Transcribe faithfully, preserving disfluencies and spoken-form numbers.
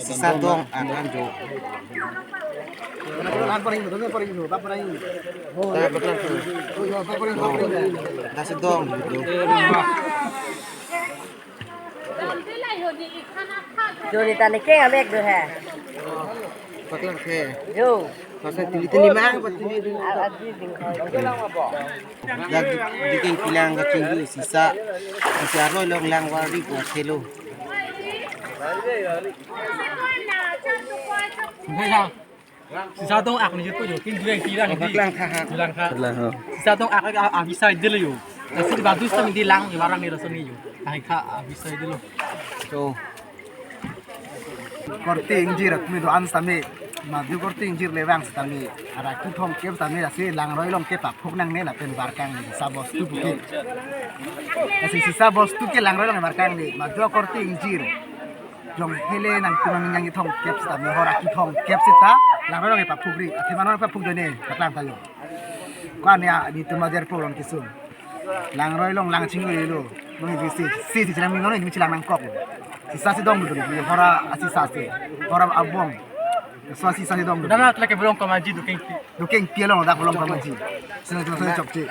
Sisa dong akan jo. Lapu dong. Lapu dong. Lapu dong. Joni ta ne keng amek do he. Paklang ke. Jo. Paklang tili tili mang, paklang tili. A-, a-, di ding ko. Dak di, di keng pilang kachinglu sisa. Sisa aroi long lang wari buat helo. Sisa dong ak ni jutu yo, king jueng tirang di. Paklang tha ha. Bilang kha. Paklang ho. Sisa dong ak a, a, bisa dilo yo. Nasi di badus tam di lang, warang ni rason ni yo. Ai kha, a, bisa dilo. So. Korte ingjir ak mi do-an sitame. Madu korte ingjir le vang sitame. Ara kethom kep sitame, lasi langroi along kepaphuk nangne lapen barkang ni sisa bostu puke. Lasi sisa bostu ke langroi along barkang ni. Madu korte ingjir. Jong hele nangtum nangning yang kethom kep sitame, hor akethom kep sita, langroi along paphukri, athema non paphuk done, paklang ta yo. Ko-an ya, di tum ajar po along kisung. Langroi along lang chinglu lo. Nong di si, si, si chilang nong di chilang nangkok. Sisa si dong dun, hor asisa si. Hor abong. So sisa si dong dun. Dana tlake belong komaji dukeng pi. Dukeng pi along dak belong komaji. Sina sina chokche.